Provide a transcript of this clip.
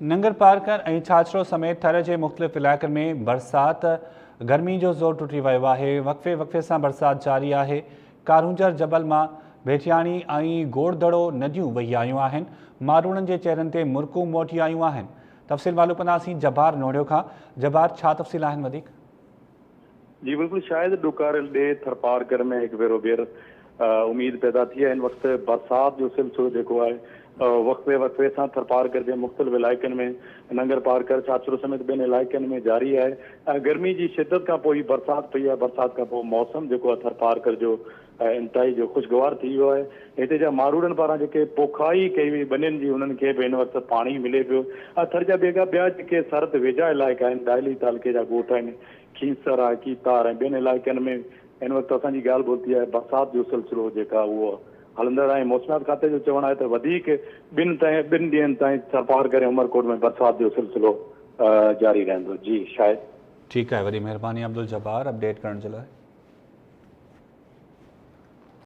ننگرپارڪر ۽ ڇاڇرو سميت ٿر جي مختلف علائقن ۾ برسات گرمي جو زور ٽٽي ويو آهي، وقفي وقفي سان برسات جاري آهي، ڪارونجهر جبل مان ڀيٽياڻي ۽ گوڙڌڙو نديون وهي آيون آهن، ماروئڙن جي چهرن تي مرڪون موٽي آيون آهن. تفصيل معلوم ڪنداسين جبار نوڙيو کان، جبار ڇا تفصيل آهن وڌيڪ؟ جي بلڪل شايد ڏڪاريل ڏيهه ٿرپارڪر ۾ هڪ ڀيرو ٻيهر اميد پيدا ٿي آهي هن وقت برسات جو سلسلو جيڪو آهي وقفي وقفي سان ٿرپارڪر جي مختلف علائقن ۾ ننگر پارڪر ڇاڇرو سميت ٻين علائقن ۾ جاري آهي گرمي جي شدت کان پوء هي برسات پئي آهي برسات کان پوء موسم جيڪو آهي ٿرپارڪر جو انتهائي جو خوشگوار ٿي ويو آهي هتي جا ماروئڙن پاران جيڪي پوکائي ڪئي وئي ٻنين جي انهن کي به هن وقت پاڻي ملي پيو ٿر جا ٻيا ٻيا جيڪي سرحد ويجها علائقا آهن ڏاهلي تعلقي جا ڳوٺ آهن کينسر آهي، کيتار ۽ ٻين علائقن ۾ هن وقت اسان جي ڳالهه ٻولهه ٿي آهي برسات جو سلسلو جيڪا اهو هلندڙ آهي ۽ موسميات کاتي جو چوڻ آهي ته وڌيڪ ٻن تائين ٻن ڏينهن تائين ٿرپارڪر ۽ عمرڪوٽ ۾ برسات جو سلسلو جاري رهندو جي شاهد. ٺيڪ آهي وڏي مهرباني عبدالجبار اپڊيٽ ڪرڻ جي لاء.